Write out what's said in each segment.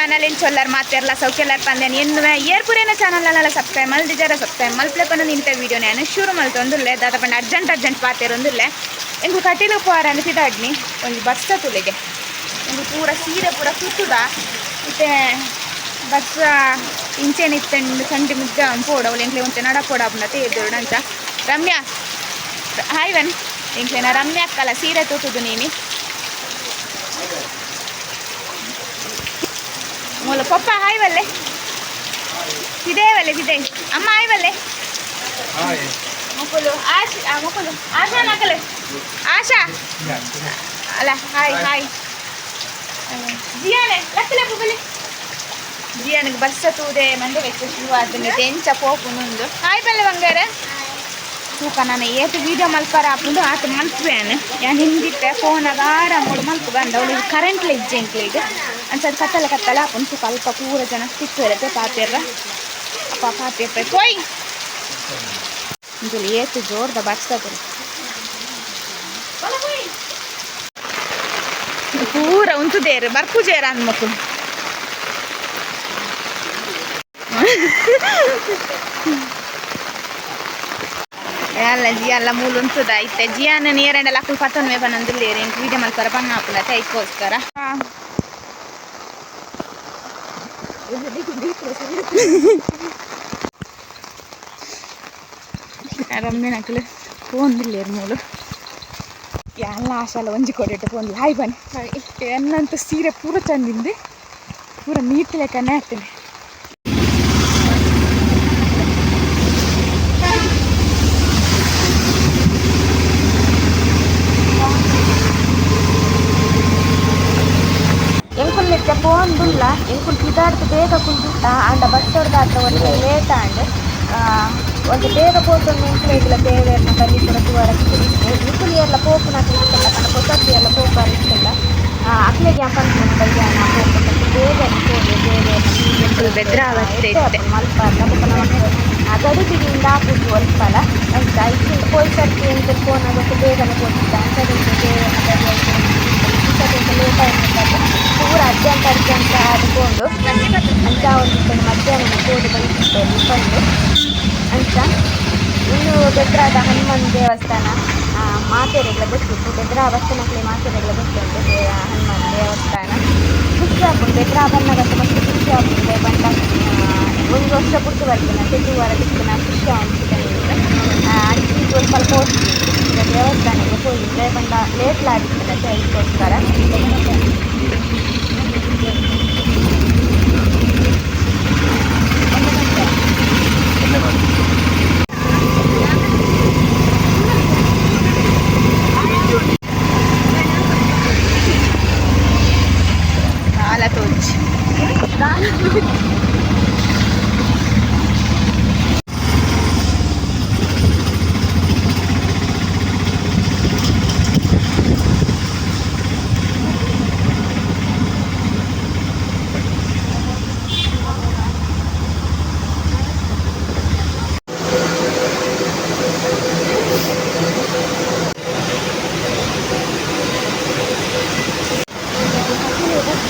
Channel ಇನ್ ಚೊಲ್ಲರ್ ಮಾತೆರ್ಲ ಸೌಖ್ಯಲಾರ್ ಪಂದೇನ್ ಎನ್ನುವೆ ಏರ್ ಪುರೇನ channel ಅಲ್ಲ ಸಬ್ಸ್ಕ್ರೈಬ್ ಮಲ್ದಿಜಾರ ಸಬ್ಸ್ಕ್ರೈಬ್ ಮಲ್ಪ್ಲೆ ಪಂಡ ನಿಂತ ವೀಡಿಯೋ ನಾನು ಶುರು ಮಲ್ತೊಂದುಲ್ಲೆ ದಾದ ಪಂಡ ಅರ್ಜೆಂಟ್ ಅರ್ಜೆಂಟ್ ಪಾತೆರೊಂದುಲ್ಲೆ ಎಂಕು ಕಟೀಲು ಪೋರ ಅಂದ್ ಪಿದಾಡ್ನಿ ಒಂಜಿ ಬಸ್ಸ ತುಲೆಗೆ ಎಂಕು ಪೂರ ಸೀರೆ ಪೂರ ಸುತ್ತುದ ಇತ್ತೆ ಬಸ್ ಇಂಚೆನೆ ಇತ್ತೆಂಡು ಚಂಡಿ ಮುದ್ದ ಪೋಡ ಅವಳು ಎಂಕ್ಲೆ ಒಂತೆ ನಡಪೋಡ ಪುಂಡತೆ ಎದುರು ಅಂಚ ರಮ್ಯಾ ಹಾಯ್ ವನ್ ಎಂಕ್ಲೆನ ರಮ್ಯಾ ಅಕ್ಕಲ ಸೀರೆ ತೂತುದು ನೀನಿ ಮೂಲ ಪಪ್ಪ ಹಾಯ್ ವಲ್ಲೆ ಇದೇ ವಲ್ಲೆ ಇದೇ ಅಮ್ಮ ಹಾಯ್ ವಲ್ಲೆ ಮುಕುಲು ಆಶ್ ಆ ಮುಕುಲು ಆಶಾ ನಕಲೆ ಆಶಾ ಅಲ್ಲ ಹಾಯ್ ಹಾಯ್ ಜಿಯಾನೆ ಲಕ್ಕಲೆ ಪುಗಲಿ ಜಿಯಾನಿಗೆ ಬಸ್ಸ ತೂದೆ ಮಂಡೆ ವೆಚ್ಚ ಶುರು ಆತಂಗೆ ಎಂಚ ಪೋಪುನುಂದು ಹಾಯ್ ಬಲ್ಲೆ ಬಂಗಾರ ತೂಕ ನಾನು ಏತು ವೀಡಿಯೋ ಮಲ್ಪರ ಆಪುಂಡು ಆತ ಮಲ್ಪುವೇನು ಯಾನ್ ಹಿಂದಿತ್ತೆ ಫೋನಾಗ ಆರಾಮೋಡು ಮಲ್ಪು ಗಂಡ ಅವಳಿಗೆ ಕರೆಂಟ್ ಇಜ್ಜೆ ಎಂಕ್ಲೆಗ್ ಅಂಚ ಅದು ಕತ್ತಲ ಕತ್ತಲ ಆಪುಂಡು ತೂಕ ಅಲ್ಪ ಪೂರ ಜನ ತಿಕ್ಕುವರತೆ ಪಾತೆರ್ರ ಅಪ್ಪ ಪಾತೆರ್ಪ ಪೋಯ್ ಇಂದುಲು ಏತು ಜೋರ್ದ ಬರ್ತದೆ ಪೂರ ಉಂತುದೇರು ಬರ್ಪುಜೇರ ಅಂದ್ ಅಲ್ಲ ಜಿಯಲ್ಲ ಮೂಲು ಉಂತುದ ಇತ್ತೆ ಜಿಯಾನ ನೀರೆಂಡಲ ಅಕ್ಕಲು ಪತ್ತೊಂದು ಪನ್ನೊಂದುಲ್ಲೇರು ಎಂಕ್ ವೀಡಿಯೋ ಮಲ್ಪರ ಪನ್ನ ಆಪುಂಡತೆ ಐಕ್ಕೋಸ್ಕರ ರಮ್ಯನಕಲು ಪೋಂದುಲ್ಲೇರು ಮೂಲು ಎಲ್ಲ ಆಶಾಲ ಒಂಜಿ ಕೊಡಿಟ್ಟು ಪೋಂದಿಲ್ಲ ಹಾಯ್ ಬನ್ನಿ ಎನ್ನಂತ ಸೀರೆ ಪೂರ ಚಂದಿಂದು ಪೂರ ನೀಟ್ ಲೆಕ್ಕನೇ ಆಗ್ತದೆ. ಎಂಕುಲ್ ಪೋಂದುಲ್ಲ ಎಂಕುಲ್ ಪಿದಾಡ್ದು ಬೇಗ ಕುಲ್ದಿತ್ತ ಆಂಡ ಬಸ್ಸೊಡ್ದು ಆತ್ರ ಒಂತೆ ಲೇಟ್ ಆಂಡ್ ಒಂತೆ ಬೇಗ ಪೋತೊಂದು ಎಂಕ್ಲೆಗ್ಲ ದೇವೆರ್ನ ಬಲಿ ಪೂರ ತೂವರ ನಿಕುಲು ಏರ್ಲ ಪೋಪುನಕ್ಲು ಇತ್ತಲ್ಲ ಪಂಡ ಪೊಸತ್ತಿ ಏರ್ಲ ಪೋಪಾರ ಇತ್ತಲ್ಲ ಅಕ್ಲೆಗ್ ಯಾನ್ ಪನ್ಪುನ ಬಯ್ಯಾನ ಪೋಪುನ ಬೇಗನೆ ಪೋಲೆ ದೇವೆರ್ನ ಬೆದ್ರ ಇತ್ತೆ ಮಲ್ಪಾರ್ಲ ಬೊಕ ನಮಕ್ ಗಡಿಬಿಡಿಯಿಂದ ಆಪುಜಿ ಒಲ್ಪಲ ಅಂಚ ಇತ್ತಿಂದ ಪೋಯಿ ಸರ್ತಿ ಎಂಕ್ ಪೋನಗ ಬೊಕ ಬೇಗನೆ ಪೋತಿತ್ತ ಅಂಚ ದೇವೆರ್ನ ಬಲಿ ಈ ಸರ್ತಿ ಎಂಕ್ ಲೇಟ್ ಆಯಿನ ಪೂರ ಅರ್ಜೆಂಟ್ ಅರ್ಜೆಂಟ್ ಆದ್ ಪೋಂಡು ಅಂಚ ಒಂದಿತ್ತಂಡು ಮಧ್ಯಾಹ್ನ ಪೋದು ಬೈದಿತ್ತು ಪಂದು ಅಂಚ ಇನ್ನು ಬೆದ್ರಾದ ಹನುಮಾನ್ ದೇವಸ್ಥಾನ ಮಾತೆರೆಗ್ಲ ಗೊತ್ತಿತ್ತು ಬೆದ್ರ ಬತ್ತಿನಕ್ಲೆ ಮಾತೆರೆಗ್ಲ ಗೊತ್ತುಂಟು ಹನುಮಾನ್ ದೇವಸ್ಥಾನ ಖುಷಿ ಆಪುಂಡು ಬೆದ್ರ ಬನ್ನಗಂತ ಮಸ್ತ್ ಖುಷಿ ಆಪುಂಡು ಪಂಡ ಒಂಜಿ ವರ್ಷ ಬುಡ್ದು ಬರ್ಪುನ ತೂವರ ತಿಕ್ಕುನ ಖುಷಿ ಆಪುಂಡು ಅಂಚ ಸ್ವಲ್ಪ ಪೋತು ದೇವಸ್ಥಾನಕ್ಕೆ ಪೋಯಿದ್ದೆ ಪಂಡ ಲೇಟ್ ಆದಿತ್ತಂತೆ ಅದಕ್ಕೋಸ್ಕರ. ಕಾಲ ತೋಚಿ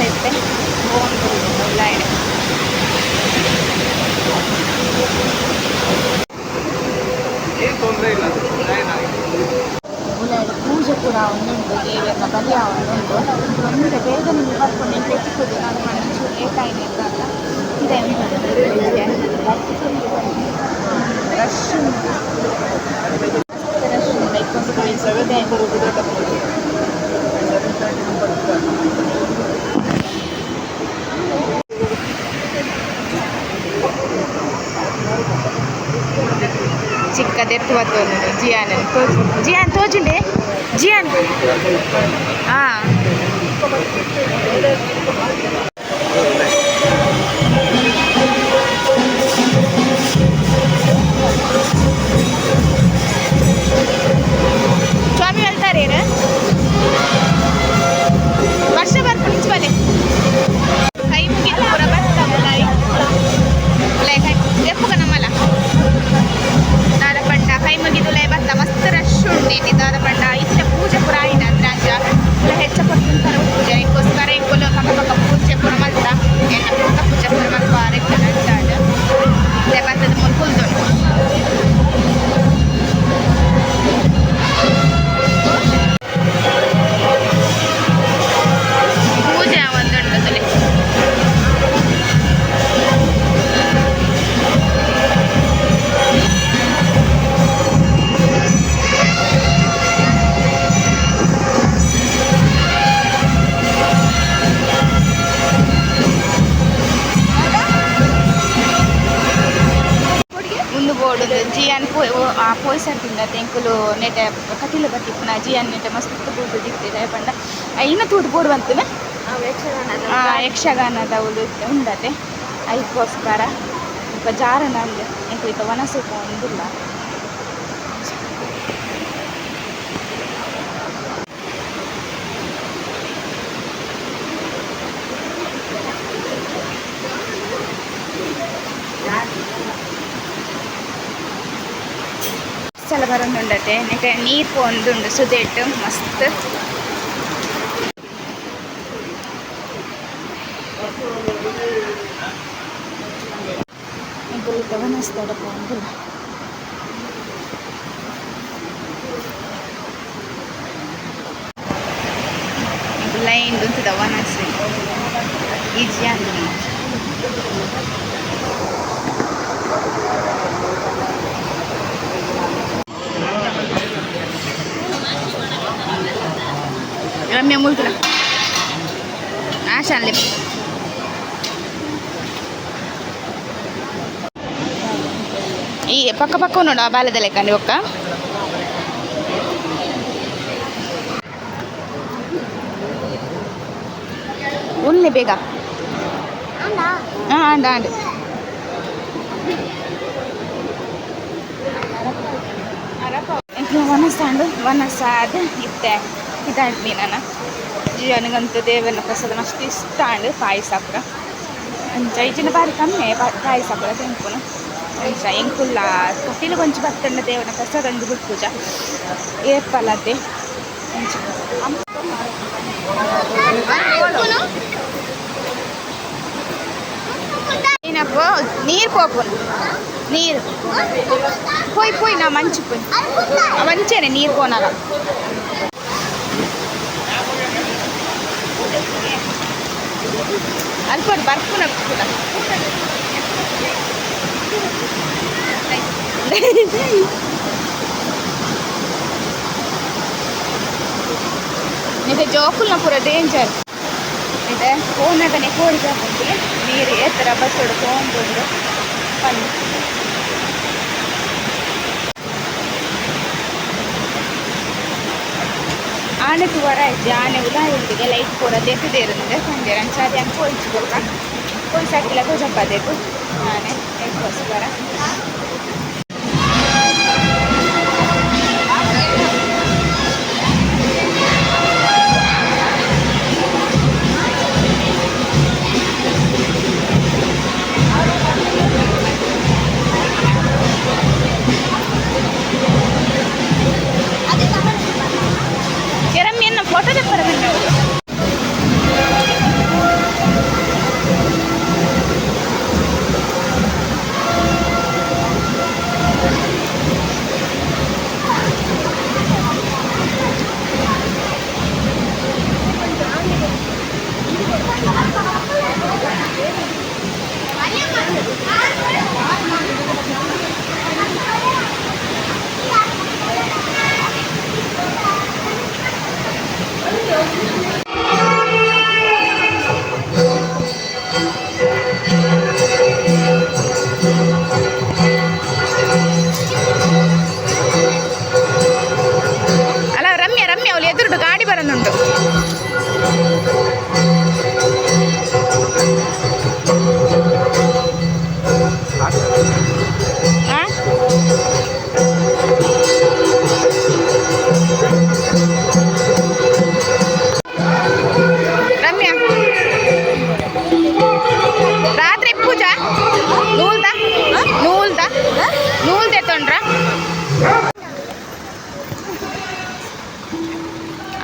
ಇತ್ತೆ ಏನು ತೊಂದರೆ ಇಲ್ಲ. ಉಲಾಯ್ಡ್ ಪೂಜೆ ಪೂರ ಒಂದುಂಟು ದೇವೆರ್ನ ಬಲಿ ಆವೊಂದುಂಟು ಒಂತೆ ಬೇಗನೆ ಬರ್ಪುಂಡು ಎಂಕ್ಲೆ ತಿಕ್ಕುದು ನಾನು ಒಂಚೂರು ಲೇಟ್ ಆಯ್ನೆ ಇತ್ತಲ್ಲ ಇದೆ ರಶ್ ಉಂಟು ಮಸ್ತ್ ರಶ್ ಉಂಟು ಐಕ್ಕೋಸ್ಕರ ಇದೆ. ಚಿಕ್ಕದೆತ್ತು ಬತ್ತೊಂದು ಜಿಯಾನ್ ತೋಜು ಜಿಯಾನ್ ತೋಜುಂಡೆ ಜಿಯಾನ್ ಹಾಂ ಸ್ವಾಮಿ ಹೇಳ್ತಾರೇನು ವರ್ಷ ಬರ್ಪುಂಡು ಇಂಚ ಬಲೆ ಕೈ ಮುಗಿದು ಪೂರ ಬರ್ತ ಉಲಾಯಿ ಉಲಾಯಿ ಕೈ ದೆಪ್ಪುಗ ನಮ್ಮಲ ದಾದ ಪಂಡ ಕೈ ಮುಗಿದು ಉಲಾಯಿ ಬತ್ತ ಮಸ್ತ್ ರಶ್ ಉಂಟು ಇಲ್ಲಿ ದಾದ ಪಂಡ ಇತ್ತೆ ಪೂಜೆ ಪೂರ ಆಯಿನ ಅಂದ್ರ ಅಂಚ ಉಲ ಹೆಚ್ಚ ಪೊರ್ತುಂತರ ಪೂಜೆ ಐಕ್ಕೋಸ್ಕರ ಎಂಕುಲು ಪಕ್ಕ ಪಕ್ಕ ಪೂಜೆ ಪೂರ ಜಿಯಾನ್ ಪೋಯ್ ಪೋಯ್ಸರ್ತಿಂದ ಎಂಕುಲು ನೆಟೆ ಕಟೀಲು ಬತ್ತಿಪ್ಪುನ ಜಿಯಾನ್ ನೆಟೆ ಮಸ್ತ್ ಬೂರ್ದು ದಾಯೆ ಪಂಡ ಇನ್ನ ತೂದು ಬೋಡುವಂತನೆ ಯಕ್ಷಗಾನದ ಉಂದು ಉಂಡತೆ ಐಕ್ಕೋಸ್ಕರ ಬೊಕ ಜಾರನ ಉಂಡು ಎಂಕುಲು ಇತ್ತೆ ವನಸ್ ಪೋವೊಂದುಲ್ಲ. ಸಲ ಬರೊಂದುಂಡತೆ ನೆಟೆ ನೀರ್ ಪೋವೊಂದುಂಡು ಸುದೆಟ್ ಮಸ್ತ್. ಎಂಕುಲು ಇತ್ತೆ ವನಸ್ದಡ ಪೋವೊಂದುಲ್ಲ. ಎಂಕುಲು ಲೈನ್ ಉಂತುದ ವನಸ್ ಇಜ್ಜಿ. ರಮ್ಯ ಮುಲ್ತುಲ ಆಶಾನ್ಲೆ ಈ ಪಕ್ಕ ಪಕ್ಕ ನೋಡು ಆ ಬಾಲದ ಲೆಕ್ಕಂడి ಒಕ್ಕ. ಉಲ್ಲೆ ಬೇಗ. ಹಾಂ, ಆಂಡ ಆಂಡ್ ವನಸಾಂಡು ವನಸಾದ್ ಇತ್ತೆ ಇದಾಡ್ನಿ ನಾನು. ಜಿಯಾನಿಗಂತೂ ದೇವನ ಪ್ರಸಾದ ಮಸ್ತ್ ಇಷ್ಟ ಆಂಡ್ ಪಾಯಸ ಪೂರ. ಅಂಚ ಇಜ್ಜಿಂಡ ಬಾರಿ ಕಮ್ಮಿ ಪಾಯಸ ಪೂರ ತಿನ್ಪುನು. ಅಂಚ ಎಂಕುಲ್ಲ ಕಟೀಲು ಒಂಜಿ ಬತ್ತಂಡ ದೇವನ ಪ್ರಸಾದ ಒಂಜಿ ಬುಡ್ಪುಜ ಏಪಲತೆ ಅಂಚ. ಏನಪ್ಪ ನೀರು ಪೋಪುನು ನೀರು ಪೋಯ್ ಪೋಯ್ ನಾ ಮಂಚು ಪೋಯ್ ಮಂಚೇನೆ ನೀರು ಪೋನಾಗ. ಅಲ್ಪ ಬರ್ಪುನ ಕೂಡ. ಇದು ಜೋಕುಲ್ನ ಪೂರ ಡೇಂಜರ್ ಇದೆ. ಫೋನಾಗನೆ ಕೋಡಿಗೆ ಬಂದು ನೀರು ಏತರ ಬಸ್ ಪೋಂದುಂಡು ಪನ್ನಿ. ಆನೆ ತೂವರ ಆಯ್ತು ಆನೆ ಉಲಾಯಿ ಉಂಡಿಗೆ ಲೈಟ್ ಪೂರ ದೆತ್ತುದೇರುಂಡು ಪಂಡೆರ್. ಅಂಚಾದ್ ಯಾನ್ ಪೋಯಿಜಿ ಬೊಕ್ಕ ಪೋಯಿ ಸಾಕಿಲ ತೋಜಪ್ಪಾದೇಕು ಆನೆ ಐಕ್ಕೋಸ್ಕರ. ರಮ್ಯ ಫೋಟೋ ತೆಪ್ಪರ ಬನ್ನಿ. ಅಲ್ಲ ರಮ್ಯ ರಮ್ಯ ಅವಳು ಎದುರುಡು ಗಾಡಿ ಬರೋದುಂಟು. ಆ? ರಮ್ಯ ರಾತ್ರಿ ಪೂಜಾ ನೂಲ್ದ ನೂಲ್ದ ನೂಲ್ದೆ ತೊಂಡ್ರ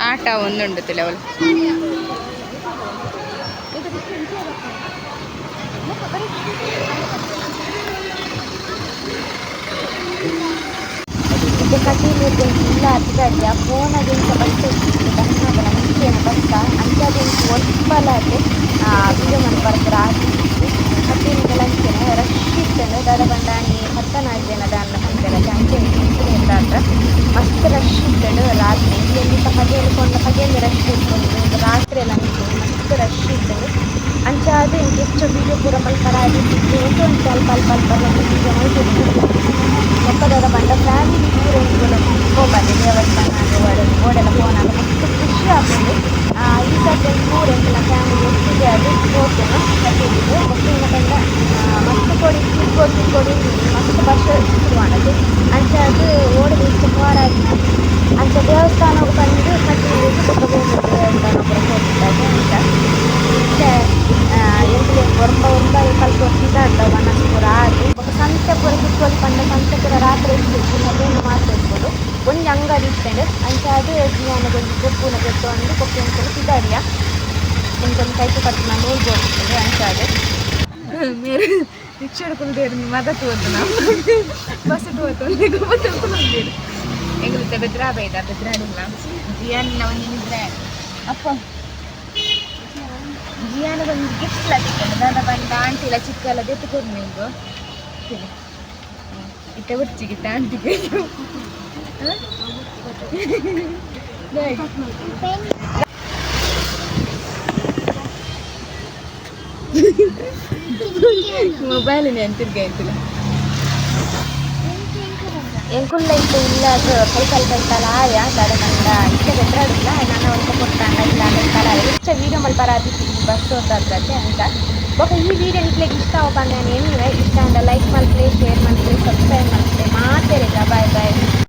ಆಟ ಒಂದುಂಡು ಅವಳು. ಇತ್ತೆ ಕಟೀಲು ಇಲ್ಲ ಅತ್ಗಡ್ಡಿ ಆ ಫೋನಾಗ ಎಂಚ ಬಸ್ ಬನ್ನಗನ ಮುಂಚೆನ ಬಸ್ಸ ಅಂಚಾದ್ ಎಂಕ್ ಒಲ್ಪಲಾತೆ ವೀಡಿಯೋ ಮನ್ಪರ ಆತಿಜಿ. ಕಟೀಲ್ದಲ ಅಂಚೆನೆ ರಶ್ ಇತ್ತುಂಡು. ದಾದ ಪಂಡ ಆನಿ ಪತ್ತನಾಜೆನ ದಾನ್ನ ಪನ್ಪೆರ್ ಅಂಚೆ ಇತ್ತಿನೆರ್ದಾತ್ರ ಮಸ್ತ್ ಮಸ್ತ್ ರಶ್ ಇತ್ತಂಡು ರಾತ್ರಿ ಇಲ್ಲಿ ಪಗೆಲ್ ಕೊಂಡ ಪಗೆಲ್ ರಶ್ ಇತ್ತು ರಾತ್ರಿ ಎಲ್ಲ ಮಸ್ತ್ ರಶ್ ಇತ್ತಂಡು. ಅಂಚಾದ ಇಂಕ್ ಹೆಚ್ಚು ವೀಡಿಯೋ ಪೂರ ಮಲ್ಪರ ಆದಿತ್ತಿತ್ತು ಒಂತೆ ಒಂತೆ ಅಲ್ಪ ಅಲ್ಪ ಅಲ್ಪ ವೀಡಿಯೋ ಮಲ್ತಿತ್ತು. ಬೊಕ್ಕದ ಪಂಡ ಫ್ಯಾಮಿಲಿ ಪೂರ ಎಂಕುಲು ಪೋಪದೆ ದೇವಸ್ಥಾನ ಓಡೆಲ್ಲ ಪೋನಾಗ ಮಸ್ತ್ ಖುಷಿ ಆಪುಂಡು. ಈ ಸರ್ತಿ ಪೂರ ಎಂಕಲ್ನ ಫ್ಯಾಮಿಲಿ ಒಟ್ಟಿಗೆ ಅದು ಪೋತೇನು ಕಟೀಲಿಗ್. ಬೊಕ್ಕ ಪಂಡ ಮಸ್ತ್ ಕೊಡಿ ತಿರ್ಗೋಡು ತಿರ್ಗೋಡು ಮಸ್ತ್ ವರ್ಷ ಶುರುವಾಂಡತೆ. ಅಂಚಾದ್ ಓಡದ ಇಚ್ಚ ಪೋರಾದಿಜ್ಜಿ. ಅಂಚ ದೇವಸ್ಥಾನಗ್ ಪಂದ್ ಕಟೀಲಿಗ್ ಬೊಕ್ಕ ಬೇತೆ ದೇವಸ್ಥಾನ ಪೂರ ಪೋತಿತ್ತತೆ. ಅಂಚ ಇತ್ತೆ ಎಂಕುಲು ಒರ್ಂಬ ಒರ್ಂಬ ಕಲ್ಪ ಪಿದಾಡ್ದ ವನಸ್ ಪೂರ ಆದ್ ಬೊಕ್ಕ ಸಂತೆ ಪೂರ ತಿಕ್ಕೊಲಿ ಪಂಡ ಸಂತೆ ಪೂರ ರಾತ್ರಿ ಇಪ್ಪುಜಿ ಮಧ್ಯಾಹ್ನ ಮಾತ್ರ ಇಪ್ಪುಂಡು. ಒಂಜಿ ಅಂಗಡಿ ಇತ್ತ್ಂಡ್. ಅಂಚಾದ್ ಜಿಯಾನಗ್ ಒಂಜಿ ಗೊಬ್ಬುನ ದೆತ್ತೊಂದು ಬೊಕ್ಕ ಎಂಕುಲು ಪಿದಾಡಿಯ. ಎಂಕೊಂಜಿ ಕೈಕ್ ಕಟ್ಟುನ ನೂಲು ಬೋಡಿತ್ತುಂಡು ಅಂಚಾದ್. ಮೇರೆ ರಿಕ್ಷಾಡ್ ಕುಲ್ದೇರು ಮದ ತೂವೊಂದು ಬಸ್ ತೂವೊಂದು ಗೊಬ್ಬ ಕುಲೊಂದೇರು. ಎಂಗುಲಿತ್ತ ಬೆದ್ರ ಬೈದ ಬೆದ್ರಾಡಿಲ್ಲ ಜಿಯಾನ ಒಂಜಿ ನಿದ್ರೆ ಅಪ್ಪ ಜಿಯಾನಗ ಒಂಜಿ ಗಿಫ್ಟ್ ಲ ತಿಕ್ಕಂಡು ದಾದ ಪಂಡ ಆಂಟಿಲ ಚಿಕ್ಕಲ ದೆತ್ತು ಕೊರ್ನು ಇಂಗು ಇತ್ತೆ ಒಚ್ಚಿಗಿತ್ತ ಆಂಟಿಗೆ. ಮೊಬೈಲ್ ಅಂತಿರ್ಗೆ ಅಂತಿಲ್ಲ. ಎಂಕುಲ್ಲ ಇತ್ತೆ ಇಲ್ಲಾಗ ಕೈತಲ್ ಕೈತಲ್ ಆಯ ದಾದ ಪಂಡ ಇತ್ತೆ ಬೆದ್ರಾಡುಲ್ಲ ನನ ಒಂತೆ ಪೊರ್ತಾಂಡ ಇಲ್ಲ ಕೈತಲ್ ಆಯ ಹೆಚ್ಚ ವೀಡಿಯೋ ಮಲ್ಪರ ಆದಿತ್ತಿಜಿ ಬಸ್ ಹೊತ್ತಾದ್ರತೆ ಅಂಚ. ಬೊಕ್ಕ ಈ ವೀಡಿಯೋ ನಿಕ್ಲೆಗ್ ಇಷ್ಟ ಆವು ಪಂದ್ ಯಾನ್ ಎನ್ನುವೆ. ಇಷ್ಟ